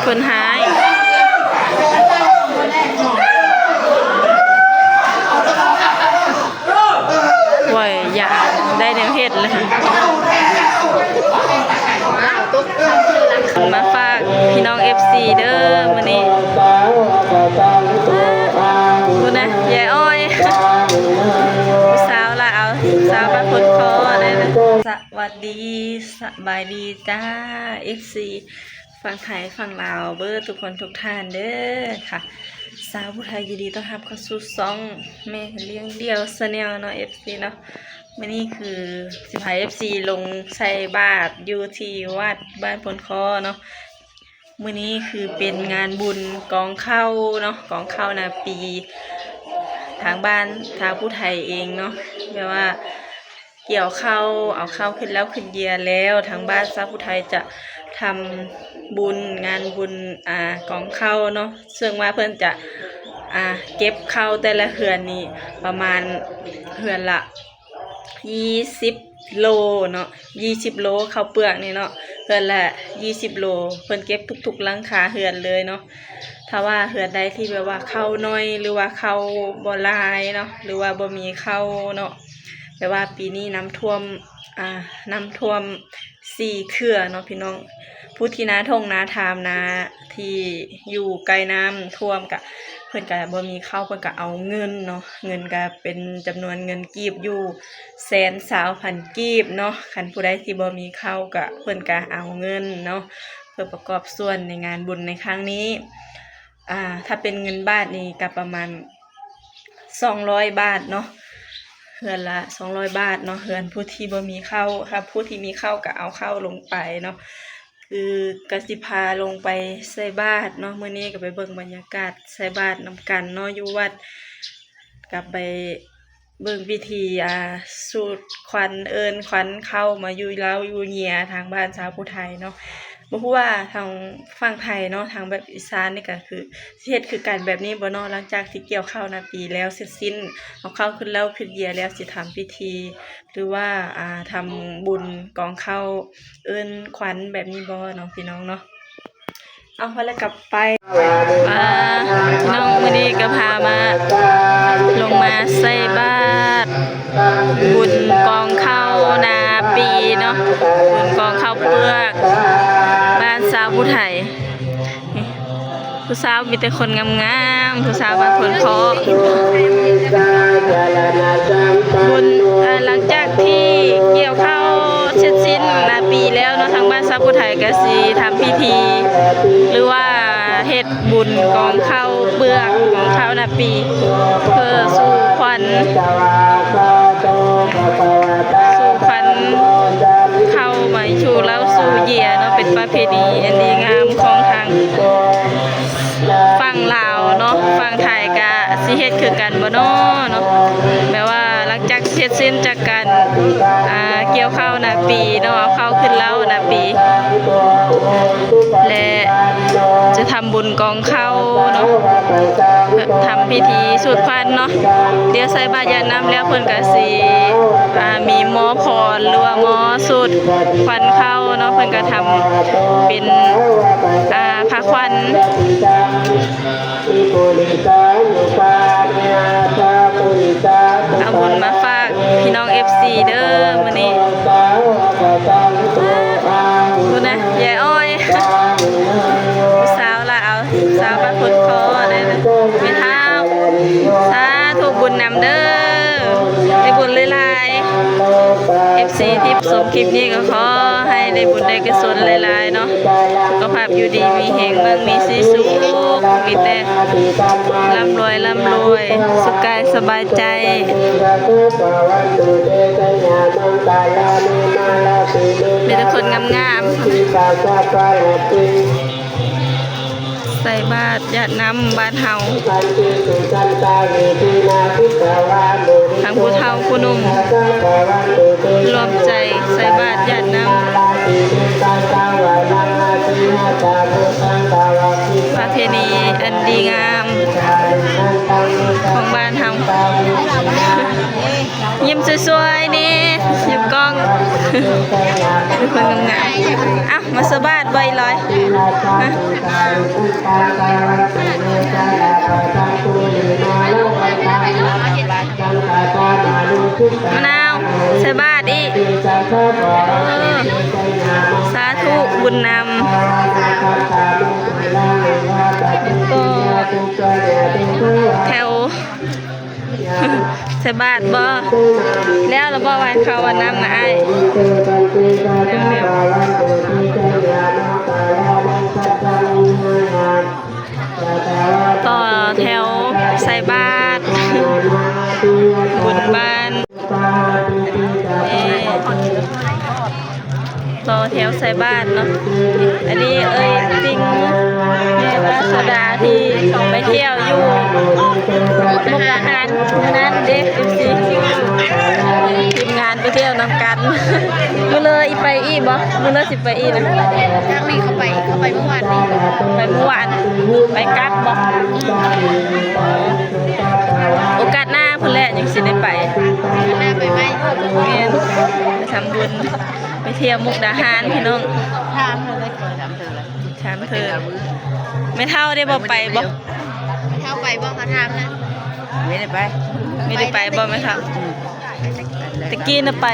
ຄົນຮ້າຍ ໂອ້ຍ ຢາກໄດ້ແນວເຮັດເລີຍ. ມາຝາກພີ່ນ້ອງເອັຟຊີເດີ ມື້ນີ້ ພຸ້ນນະ ຍາຍອ້ອຍ ຜູ້ສາວລາວ ສາວບ້ານໂພນຄໍເດີ. ສະຫວັດດີ ສະບາຍດີຈ້າ ເອັຟຊີຝັ່ງໄທຝັ່ງລາວເບີດທຸກຄົນທຸກທ່ານເດີຄ່ະ. ສາວຜູ້ໄທຍິນດີຕ້ອນຮັບເຂົ້າສູ່ຊ່ອງແມ່ລ້ຽງດ່ຽວ Channel ເນາະ ເອັຟຊີເນາະ. ມື້ນີ້ຄືຊິພາເອັຟຊີລົງໃສ່ບາດຢູ່ທີ່ວັດບ້ານໂພນຄໍເນາະ. ມື້ນີ້ຄືເປັນງານບຸນກອງເຂົ້າເນາະ ກອງເຂົ້ານາປີ ທາງບ້ານຊາວຜູ້ໄທເອງເນາະ ແບບວ່າກ່ຽວເຂົ້າ ເອົາເຂົ້າຂຶ້ນເລົ້າຂຶ້ນເຢຍແລ້ວ ທາງບ້ານຊາວຜູ້ໄທຈະທຳບຸນ ງານບຸນ ອາ ກອງເຂົ້າເນາະ. ເຊິ່ງວ່າເພິ່ນຈະ ອາ ເກັບເຂົ້າແຕ່ລະເຮືອນນີ້ປະມານເຮືອນລະ ຍີ່ສິບໂລເນາະ ຍີ່ສິບໂລເຂົ້າເປືອກນີ້ເນາະ ເຮືອນລະຍີ່ສິບໂລ ເພິ່ນເກັບທຸກໆຫຼັງຄາເຮືອນເລີຍເນາະ. ຖ້າວ່າເຮືອນໃດທີ່ແບບວ່າເຂົ້າໜ້ອຍ ຫຼືວ່າເຂົ້າບໍ່ຫຼາຍເນາະ ຫຼືວ່າບໍ່ມີເຂົ້າເນາະ ແບບວ່າປີນີ້ນ້ຳຖ້ວມ ອາ ນ້ຳຖ້ວມສີ່ເທື່ອເນາະພີ່ນ້ອງ. ຜູ້ທີ່ນາທົ່ງນາທາມນາ ທີ່ຢູ່ໃກ້ນ້ຳຖ້ວມກະ ເພິ່ນກະບໍ່ມີເຂົ້າ ເພິ່ນກະເອົາເງິນເນາະ ເງິນກະເປັນຈຳນວນເງິນກີບຢູ່ແສນຊາວພັນກີບເນາະ. ຄັນຜູ້ໃດທີ່ບໍ່ມີເຂົ້າກະ ເພິ່ນກະເອົາເງິນເນາະ ເພື່ອປະກອບສ່ວນໃນງານບຸນໃນຄັ້ງນີ້. ອາ ຖ້າເປັນເງິນບາດນີ້ກະປະມານສອງຮ້ອຍບາດເນາະ ເຮືອນລະສອງຮ້ອຍບາດເນາະ ເຮືອນຜູ້ທີ່ບໍ່ມີເຂົ້າ. ຖ້າຜູ້ທີ່ມີເຂົ້າກະເອົາເຂົ້າລົງໄປເນາະ ຄືກະຊິພາລົງໄປໃສ່ບາດເນາະ. ມື້ນີ້ກະໄປເບິ່ງບັນຍາກາດໃສ່ບາດນຳກັນເນາະ ຢູ່ວັດ ກະໄປເບິ່ງພິທີ ອາ ສູດຄວັນ ເອີ້ນຄວັນເຂົ້າມາຢູ່ເລົ້າຢູ່ເຢຍທາງບ້ານຊາວຜູ້ໄທເນາະ. ບໍ່ຮູ້ວ່າທາງຝັ່ງໄທເນາະ ທາງແບບອີສານນີ້ກະຄືຊິເຮັດຄືກັນແບບນີ້ບໍ່ເນາະ ຫຼັງຈາກທີ່ກ່ຽວເຂົ້ານາປີແລ້ວເສັດສິ້ນ ເອົາເຂົ້າຂຶ້ນເລົ້າຂຶ້ນເຢຍແລ້ວ ຊິທຳພິທີ ຫຼືວ່າ ອາ ທຳບຸນກອງເຂົ້າເອີ້ນຄວັນແບບນີ້ບໍ່ເນາະ ພີ່ນ້ອງເນາະ. ເອົາ ແລ້ວກັບໄປ ອາ ພີ່ນ້ອງ ມື້ນີ້ກະພາມາ ລົງມາໃສ່ບາດບຸນກອງເຂົ້ານາປີເນາະ ບຸນກອງເຂົ້າເປືອກ ບ້ານຊາວຜູ້ໄທ. ຜູ້ສາວມີແຕ່ຄົນງາມໆ ຜູ້ສາວບ້ານໂພນຄໍ. ບຸນ ອາ ຫຼັງຈາກທີ່ກ່ຽວເຂົ້າເສັດສິ້ນນາປີແລ້ວເນາະ ທາງບ້ານຊາວຜູ້ໄທກະຊິທຳພິທີ ຫຼືວ່າເຮັດບຸນກອງເຂົ້າເປືອກ ກອງເຂົ້ານາປີ ເພື່ອສູ່ຂວັນ ສູ່ຂວັນເຂົ້າມາສູ່ເລົ້າສູ່ເຢຍເນາະ ເປັນປະເພນີອັນດີງາມຂອງທາງ ຝັ່ງລາວເນາະ ຝັ່ງໄທກະຊິເຮັດຄືກັນບໍ່ເນາະ ເນາະ ແບບວ່າຫຼັງຈາກເສັດສິ້ນຈາກການ ອາ ກ່ຽວເຂົ້ານາປີເນາະ ເອົາເຂົ້າຂຶ້ນເລົ້ານາປີ ແລະ ຈະທຳບຸນກອງເຂົ້າເນາະ ທຳພິທີສູດຄວັນເນາະ. ດຽວໃສ່ບາດຢາດນ້ຳແລ້ວ ເພິ່ນກະຊິ ອາ ມີມໍ່ພອນ ຫຼືວ່າມໍ່ສູດຄວັນເຂົ້າເນາະ ເພິ່ນກະທຳເປັນ ອາ ພະຄວັນ ເອົາບຸນມາຝາກພີ່ນ້ອງເອັຟຊີເດີມື້ນີ້. ພຸ້ນນະ ຍາຍອ້ອຍ ຜູ້ສາວລາວ ສາວບ້ານໂພນຄໍເດີ ແມ່ທ້າວ ສາທຸບຸນນຳເດີ ໄດ້ບຸນຫຼາຍໆ. ເອັຟຊີທີ່ຊົມຄລິບນີ້ກະຂໍໃຫ້ໄດ້ບຸນໄດ້ກຸສົນຫຼາຍໆເນາະ ສຸຂະພາບຢູ່ດີມີແຮງ ໝັ້ງມີສີສຸກ ມີແຕ່ລ່ຳລວຍລ່ຳລວຍ ສຸກກາຍສະບາຍໃຈ ມີແຕ່ຄົນງາມໆ. ໃສ່ບາດຢາດນ້ຳບ້ານເຮົາ ທັງຜູ້ເຖົ້າຜູ້ໜຸ່ມລວມໃຈໃສ່ບາດຢາດນ້ຳ ປະເພນີອັນດີງາມຂອງບ້ານເຮົາ. ຍິ້ມສວຍໆ ນີ້ ຍິ້ມກ້ອງ ເປັນຄົນງາມໆ. ເອົ້າ ມາສະບາດບໍ່ອີ່ຫຼອຍ? ມະນາວ ໃສ່ບາດອີກ. ເອີ ສາທຸ ບຸນນຳ. ກໍແຖວ ໃສ່ບາດບໍ່? ແລ້ວລະບໍ່? ຫວ່ານເຂົ້າຫວ່ານນ້ຳນະອ້າຍ. ຕໍ່ແຖວໃສ່ບາດບຸນບ້ານ ເອີ ຕໍ່ແຖວໃສ່ບາດເນາະ. ອັນນີ້ເອີຍຕິງ ແມ່ວາສະດາທີ່ໄປທ່ຽວຢູ່ມຸກດາຫານມື້ນັ້ນເດ້ ເອັຟຊີ ທີມງານໄປທ່ຽວນຳກັນ. ມື້ເລີອີກໄປອີກບໍ່? ມື້ເລີຊິໄປອີກນະ? ທາງນີ້ເຂົາໄປ ເຂົາໄປມື້ວານນີ້ ໄປມື້ວານ ໄປກັບບໍ່? ໂອກາດໜ້າພຸ້ນແຫຼະ ຍັງຊິໄດ້ໄປ ໂອກາດໜ້າໄປໃໝ່. ແມ່ນ ໄປທຳບຸນ ໄປທ່ຽວມຸກດາຫານພີ່ນ້ອງ. ຖາມເທື່ອ ຖາມເທື່ອ ແມ່ເຖົ້າໄດ້ບໍ່ ໄປບໍ່? ເຖົ້າໄປບໍ່? ເຂົາຖາມນະ ໄມ່ໄດ້ໄປ ໄມ່ໄດ້ໄປບໍ່ແມ່ເຖົ້າ? ອືມ ຕະກີ້ນະໄປ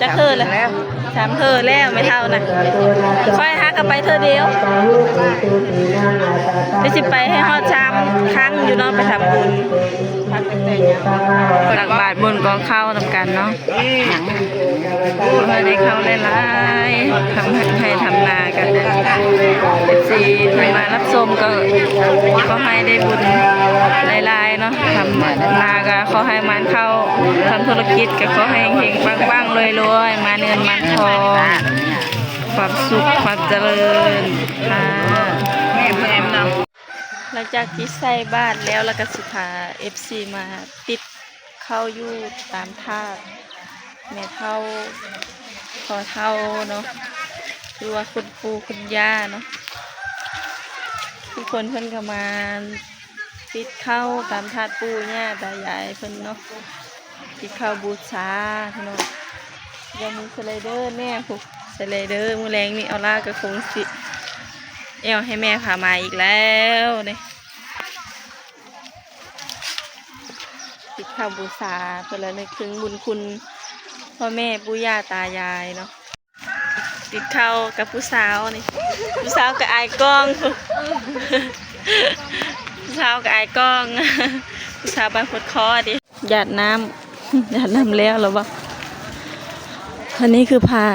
ຈັກເທື່ອແລ້ວ? ສາມເທື່ອແລ້ວ ສາມເທື່ອແລ້ວແມ່ເຖົ້ານະ. ຂ້ອຍຫາກໍໄປເທື່ອດຽວ ດຽວຊິໄປໃຫ້ຮອດສາມຄັ້ງຢູ່ເນາະ ໄປທຳບຸນ ຕັກບາດບຸນກອງເຂົ້ານຳກັນເນາະ. ຫຍັງ ຂໍໃຫ້ໄດ້ເຂົ້າຫຼາຍໆ ທຳໄຮ່ທຳນາກະ ເອັຟຊີ ທີ່ມາຮັບຊົມກໍຂໍໃຫ້ໄດ້ບຸນຫຼາຍໆເນາະ ທຳນາກະຂໍໃຫ້ໝານເຂົ້າ ທຳທຸລະກິດກະຂໍໃຫ້ເຮັງໆ ປັງໆ ລວຍໆ ມາເງິນມາທອງ ຄວາມສຸກຄວາມຈະເລີນ. ຫຼັງຈາກທີ່ໃສ່ບາດແລ້ວ ແລ້ວກໍຊິພາເອັຟຊີມາຕິດເຂົ້າຢູ່ຕາມທາດແມ່ເຖົ້າພໍ່ເຖົ້າເນາະ ຫຼືວ່າຄຸນປູ່ຄຸນຍ່າເນາະ. ທຸກຄົນເພິ່ນກໍມາຕິດເຂົ້າຕາມທາດປູ່ຍ່າຕາຍາຍເພິ່ນເນາະ. ກິນເຂົ້າບູຊາພີ່ນ້ອງ. ຍັງມີສະໄລເດີແດ່ພຸ້ນ ສະໄລເດີ. ມື້ແລງນີ້ອອລາກໍຄົງຊິແອ່ວໃຫ້ແມ່ພາມາອີກແລ້ວເດ້. ກິນເຂົ້າບູຊາ ເພື່ອລະນຶກເຖິງບຸນຄຸນພໍ່ແມ່ປູ່ຍ່າຕາຍາຍເນາະ. ກິນເຂົ້າກັບຜູ້ສາວນີ້ ຜູ້ສາວກໍອາຍກ້ອງ ຜູ້ສາວກໍອາຍກ້ອງ ຜູ້ສາວບ້ານໂພດຄໍເດ້. ຢາດນ້ຳ ຢາດນ້ຳແລ້ວລະບໍ່? ອັນນີ້ຄືພາ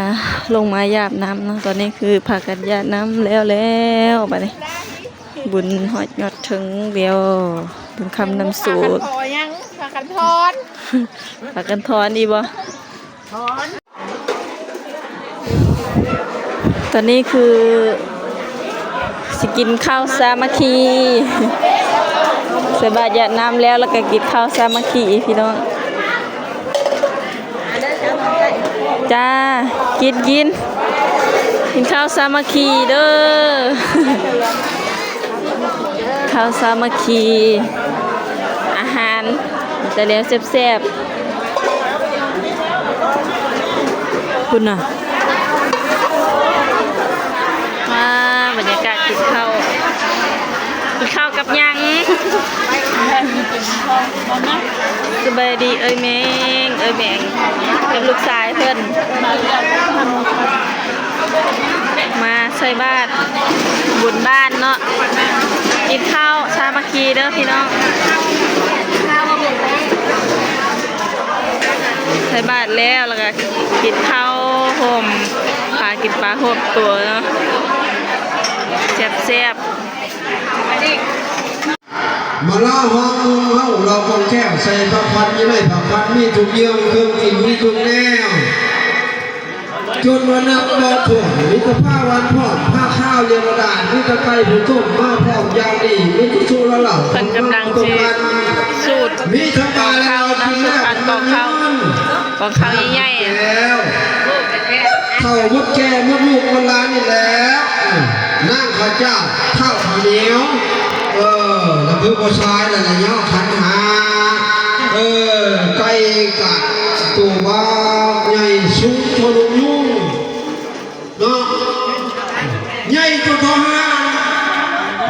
ລົງມາຢາດນ້ຳເນາະ. ຕອນນີ້ຄືພາກັນຢາດນ້ຳແລ້ວ ແລ້ວບາດນີ້ ບຸນຮອດຍອດເທິງແລ້ວ ບຸນຄຳນ້ຳໂຊດ. ພາກັນຖອນ ພາກັນຖອນອີກບໍ່? ຖອນ. ຕອນນີ້ຄືຊິກິນເຂົ້າສາມັກຄີ ໃສ່ບາດຢາດນ້ຳແລ້ວ ແລ້ວກໍກິນເຂົ້າສາມັກຄີພີ່ນ້ອງ. ຈ້າ ກິນ ກິນ ກິນເຂົ້າສາມັກຄີເດີ ເຂົ້າສາມັກຄີ ອາຫານແຕ່ແນວແຊບໆ ພຸ້ນນະ. ວ້າ ບັນຍາກາດກິນເຂົ້າ ກິນເຂົ້າກັບຫຍັງ? ສະບາຍດີເອື້ອຍແມງ ເອື້ອຍແມງກັບລູກຊາຍເພິ່ນ ມາໃສ່ບາດບຸນບ້ານເນາະ. ກິນເຂົ້າສາມັກຄີເດີພີ່ນ້ອງ. ໃສ່ບາດແລ້ວ ແລ້ວກໍກິນເຂົ້າໂຮມ ປາກິນປາໂຮມຕົວເນາະ ແຊບໆ. ມາລາວເຮົາ ເມືອງເຮົາ ລາວຂອງແທ້ ໃສ່ຜ້າພັນ ມີໄມ້ຜ້າພັນ ມີທຸກຢ່າງ ເຄື່ອງກິນມີທຸກແນວ ຈົນວ່ານັບບໍ່ຖ້ວນ ມີແຕ່ຜ້າຫວານພ້ອມ ຜ້າຂາວເຢັນລະດານ ມີແຕ່ໄກ່ຜູ້ຕົ້ມມາພ້ອມຢ່າງດີ ມີແຕ່ສຸລະເຫຼົ້າ ເພິ່ນກຳລັງຊິສູດ ມີທັງປາແລະເຫຼົ້າ ກິນແລ້ວ ກອງເຂົ້າ ກອງເຂົ້າໃຫຍ່ໆ ແລ້ວ ເຂົ້າໝົດແກ່ໝົດລູກໝົດຫຼານນີ້ແຫຼະ ນ້ຳເຂົ້າເຈົ້າ ເຂົ້າເຂົ້າໜຽວ ເອີ ລະຄືຜູ້ຊາຍລະລະຍໍຂັນຫ້າ ເອີ ໄກ່ກະໂຕບັກໃຫຍ່ສູງເທົ່າລູກຍຸງເນາະ ໃຫຍ່ຈົນເທົ່າຫ້າ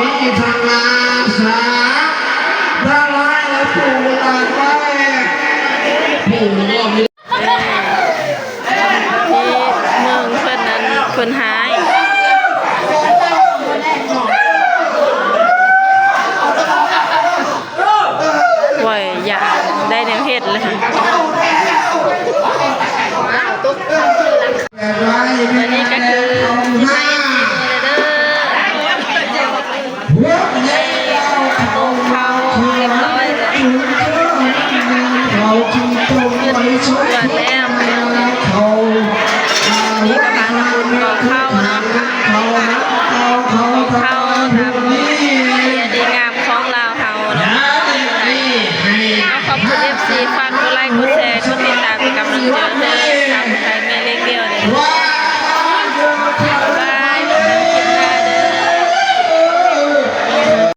ມີທັງອາສາ ທະລາຍປູ່ລານໄວ້ ປູ່ ທີ່ເມືອງເພິ່ນນັ້ນ ເພິ່ນຮ້າຍ ໂອ້ຍ ຢາກໄດ້ແນວເຮັດເລີຍ ອັນນີ້ກໍຄື ເດີ ໄດ້ຕົ້ມເຂົ້າຮຽບຮ້ອຍແລ້ວ ຂຶ້ນເຮືອນແລ້ວ ນີ້ກໍພາກັນເຂົ້າເນາະ ເຂົ້າຕາມປະເພນີງາມຂອງລາວເຮົາເນາະ ເອົາ ຂອບຄຸນ ເອັຟຊີ ຝາກກົດໄລ ກົດແຊ ກົດຕິດຕາມ ເປັນກຳລັງໃຈໃຫ້ສາວຜູ້ໄທແມ່ເລັກດຽວເດີ.